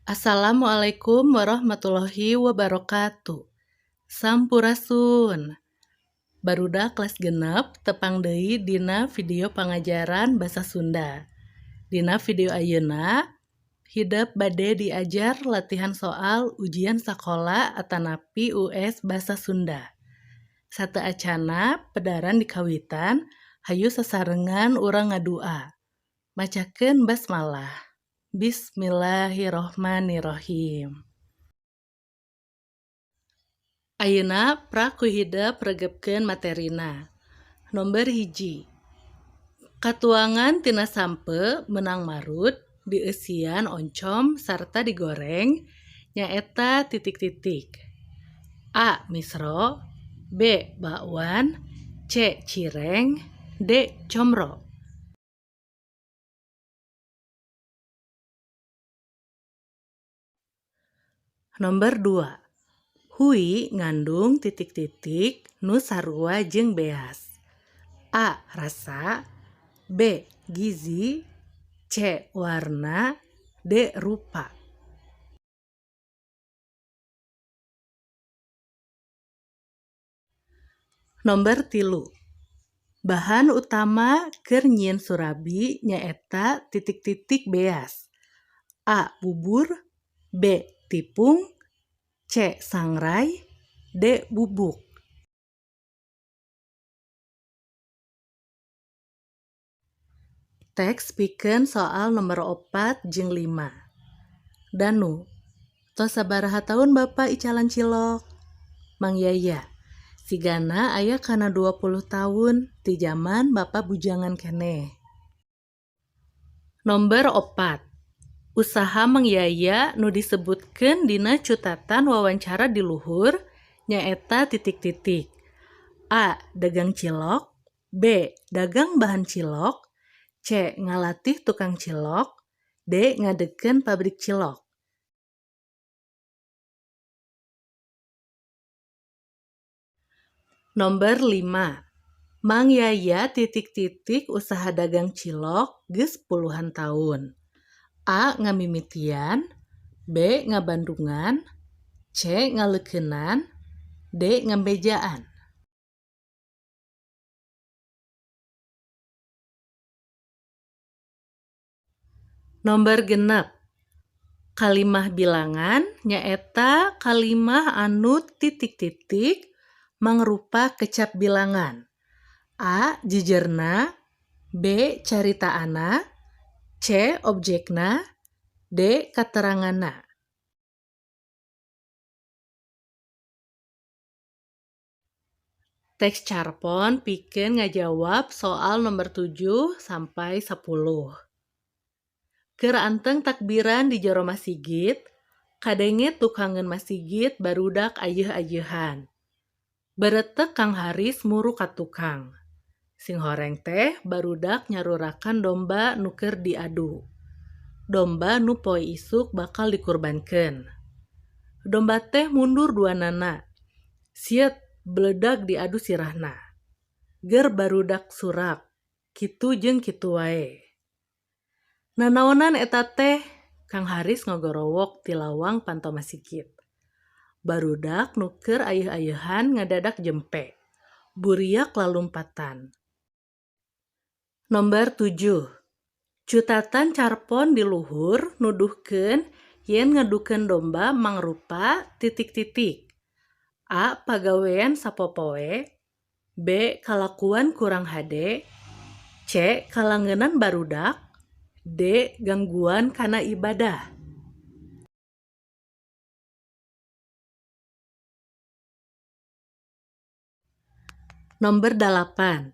Assalamualaikum warahmatullahi wabarakatuh. Sampurasun. Barudak kelas 6, tepang deui dina video pangajaran basa Sunda. Dina video ayeuna hidep bade diajar latihan soal ujian sakola atanapi US Basa Sunda. Sateuacanna pedaran dikawitan, hayu sasarengan urang ngadua. Macakeun basmalah. Bismillahirrohmanirrohim. Ayeuna prak ku hidep regepkeun materina. Nomor 1. Katuangan tina sampeu meunang marut, dieusian oncom sarta digoreng nyaeta titik-titik. A. Misro, B. Bakwan, C. Cireng, D. Comro. Nomor 2. Hui ngandung titik-titik nu sarua jeung beas. A. Rasa, B. Gizi, C. Warna, D. Rupa. Nomor 3. Bahan utama keur nyieun surabi nyaeta titik-titik beas. A. Bubur, B. Tipung, C. Sangrai, D. Bubuk. Teks pikeun soal nomor 4 jeung 5. Danu, tos sabaraha taun Bapa icalan cilok? Mang Yaya, sigana aya kana 20 taun ti jaman Bapa bujangan keneh. Nomor 4. Usaha Mang Yaya nu disebutkeun dina cutatan wawancara di luhur nyaeta titik-titik. A. Dagang cilok, B. Dagang bahan cilok, C. Ngalatih tukang cilok, D. Ngadegkeun pabrik cilok. Nomor 5. Mang Yaya titik-titik usaha dagang cilok geus puluhan taun. A. Ngamimitian, B. Ngabandungan, C. Ngaleukeunan, D. Ngabejaan. Nomor 6. Kalimah bilangan nyaeta kalimah anu titik-titik mangrupa kecap bilangan. A. Jejerna, B. Caritaanna, C. Objekna, D. Kateranganna. Teks carpon pikeun ngajawab soal nomor 7 sampai 10. Keur anteng takbiran di jero masigit, kadenge tukangeun masigit barudak ayeuh-ayeuhan. Beretek Kang Haris muru ka tukang. Singhoreng teh barudak nyarurakan domba nu keur diadu. Domba nu poe isuk bakal dikurbankeun. Domba teh mundur duanana. Sieut bledag diadu sirahna. Ger barudak surak, kitu jeung kitu wae. Nanaonan eta teh? Kang Haris ngagorowok ti lawang panto masigit. Barudak nu keur ayeuh-ayeuhan ngadadak jempe. Buriak lalumpatan. Nomor 7. Cutatan carpon di luhur nuduhkeun yen ngadukeun domba mangrupa titik-titik. A. Pagawean sapopoe, B. Kalakuan kurang hade, C. Kalangenan barudak, D. Gangguan kana ibadah. Nomor 8.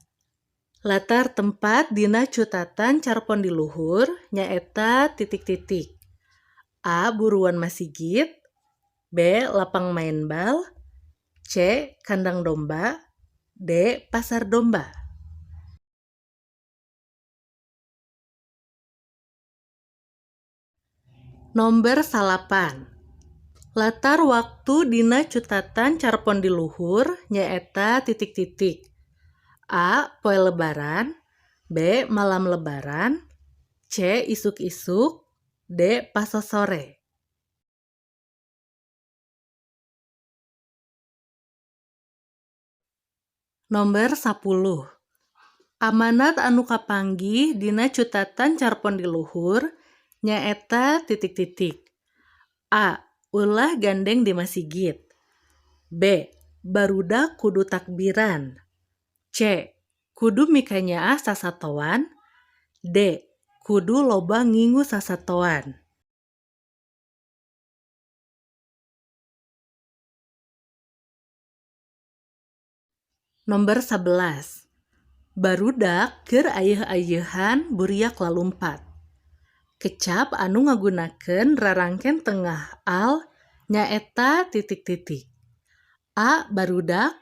Latar tempat dina cutatan carpon di luhur nyaeta titik-titik. A. Buruan masigit, B. Lapang main bal, C. Kandang domba, D. Pasar domba. Nomor 9. Latar waktu dina cutatan carpon di luhur nyaeta titik-titik. A. Poe lebaran, B. Malam lebaran, C. Isuk-isuk, D. Pasosore. Nomor 10. Amanat anu kapanggih dina cutatan carpon di luhur nyaeta titik-titik. A. Ulah gandeng di masigit. B. Barudak kudu takbiran. C. Kudu mikanyaah sasatoan. D. Kudu loba ngingu sasatoan. Nomor 11. Barudak keur ayeuh-ayeuhan buriak lalumpat. Kecap anu ngagunakeun rarangken tengah al nyaeta titik-titik. A. Barudak,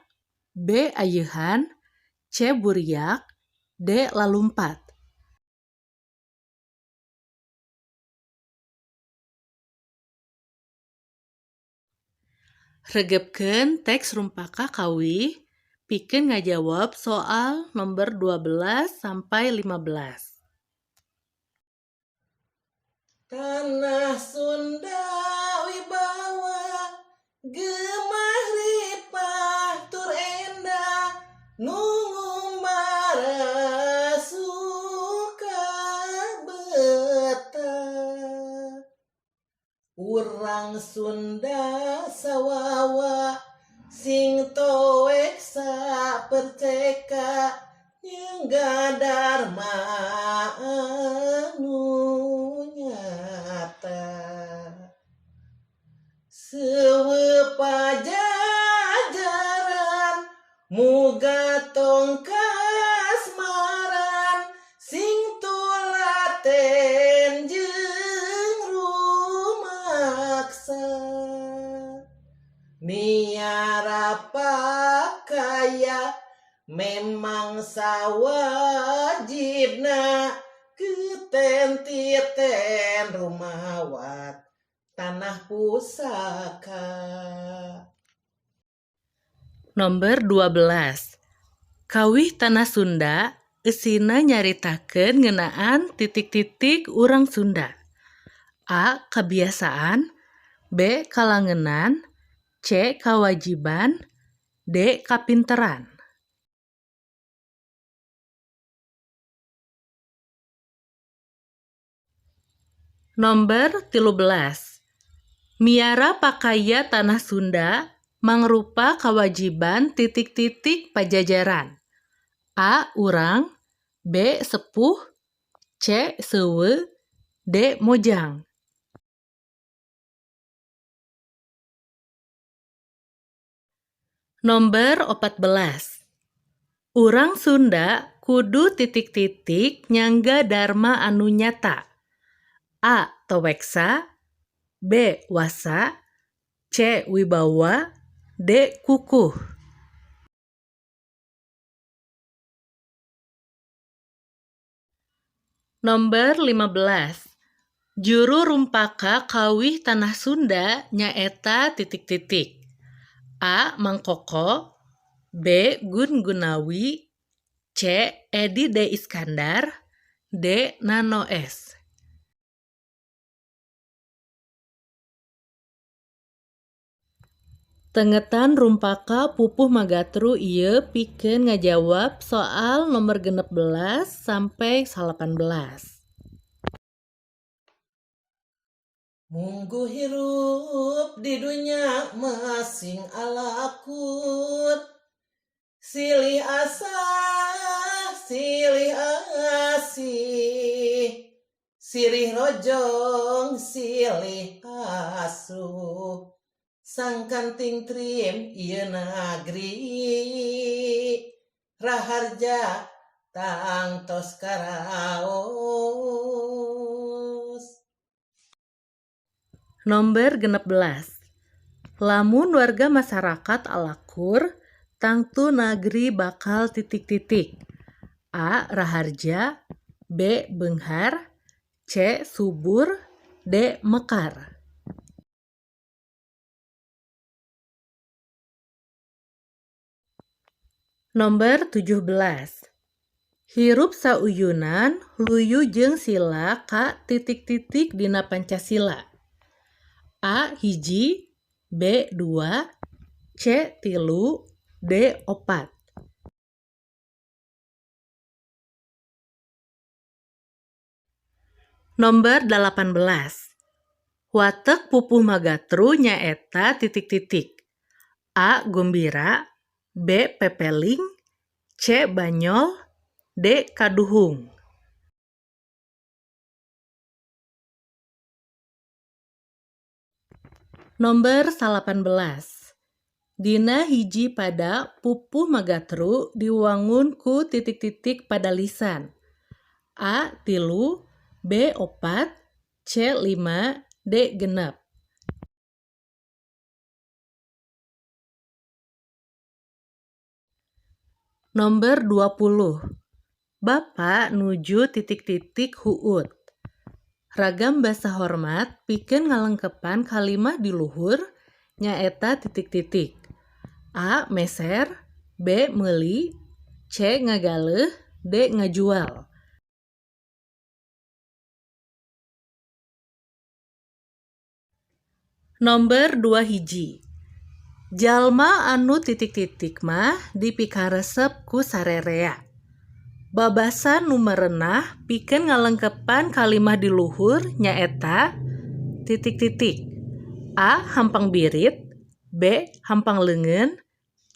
B. Ayeuhan, C. Buriak, D. Lalumpat. Regepkeun teks rumpaka kawih pikeun ngajawab soal nomor 12 sampai 15. Tanah Sunda wibawa gemah ripah tur endah nu ngumbara suka betah. Urang Sunda sawawa sing toek saperceka nyengga dharma anu nyata. Seueuh pajajaran muga tong kasmaran sing tulaten jeung rumaksa. Miara pakaya memang sawajibna keten titen rumawat tanah pusaka. Nomor 12. Kawih Tanah Sunda eusina nyaritakeun ngeunaan titik-titik urang Sunda. A. Kebiasaan, B. Kalangenan, C. Kawajiban, D. Kapinteran. Nomor 13. Miara pakaya Tanah Sunda mangrupa kawajiban titik-titik pajajaran. A. Urang, B. Sepuh, C. Seueuh, D. Mojang. Nomor 14. Urang Sunda kudu titik-titik nyangga dharma anu nyata. A. Toweksa, B. Wasa, C. Wibawa, D. Kukuh. Nomor 15. Juru rumpaka kawih Tanah Sunda nyaeta titik-titik. A. Mangkoko, B. Gun Gunawi, C. Edi D. Iskandar, D. Nano S. Tengetan rumpaka pupuh magatru ieu pikeun ngajawab soal nomor 16 sampai 18. Munggu hirup di dunya masing alakur, silih asah silih asih, sirih rojong silih asuh. Sangkan tingtrim ieu nagri, raharja tangtos karaos. Nomor 16. Lamun warga masyarakat alakur, tangtu nagri bakal titik-titik. A. Raharja, B. Beunghar, C. Subur, D. Mekar. Nomor 17. Hirup sauyunan luyu jeung sila ka titik-titik dina Pancasila. A hiji, B 2, C 3, D 4. Nomor 18. Watek pupuh magatru nyaeta titik-titik. A gumbira, B pepeling, C banyol, D kaduhung. Nomor 18. Dina hiji pada pupuh magatru diwangun ku titik-titik pada lisan. A 3, B 4, C 5, D 6. Nomor 20. Bapak nuju titik-titik huut. Ragam basa hormat pikeun ngalengkepan kalimah di luhur nyaeta titik-titik. A meser, B meuli, C ngagaleuh, D ngajual. Nomor 21. Jalma anu titik-titik mah dipikaresep ku sarerea. Babasa nu merenah pikeun ngalengkepan kalimah di luhur nyaeta titik-titik. A hampang birit, B hampang leungeun,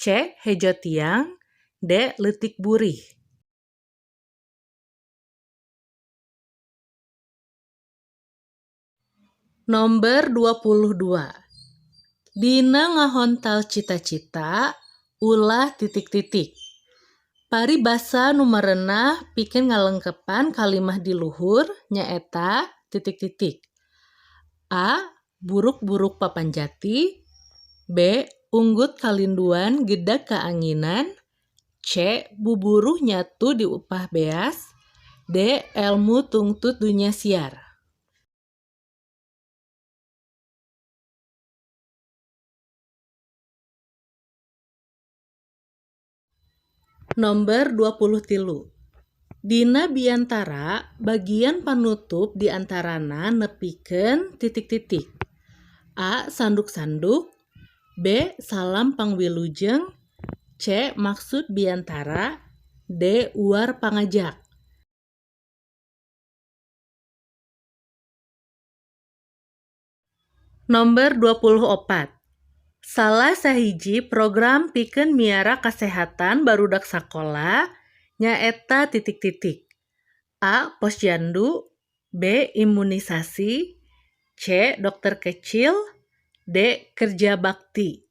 C hejo tiang, D leutik burih. Nomor 22. Dina ngahontal cita-cita ulah titik-titik. Paribasa nu merenah pikeun ngalengkepan kalimah di luhur nyaeta titik-titik. A buruk-buruk papanjati, B unggut kalinduan gedag kaanginan, C buburuh nyatu diupah beas, D elmu tungtut dunya siar. Nomor 23. Dina biantara bagian panutup diantarana nepikeun titik-titik. A sanduk-sanduk, B salam pangwilujeng, C maksud biantara, D uar pangajak. Nomor 24. Salah sahiji program pikeun miara kasehatan barudak sakola nyaeta titik-titik. A posyandu, B imunisasi, C dokter kecil, D kerja bakti.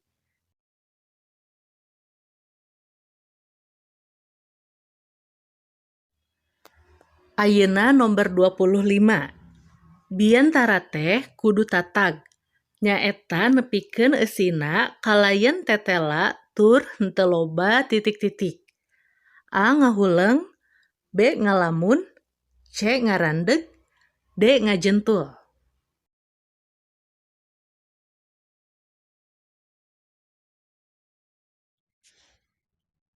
Ayeuna nomor 25. Biantara teh kudu tatag. Nyaeta nepikeun eusina kalayan tetela tur henteu loba titik-titik. A ngahuleng, B ngalamun, C ngarandeg, D ngajentul.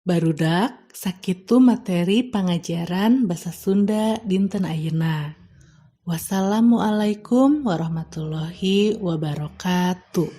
Barudak sakitu materi pangajaran basa Sunda dinten ayeuna. Wassalamualaikum warahmatullahi wabarakatuh.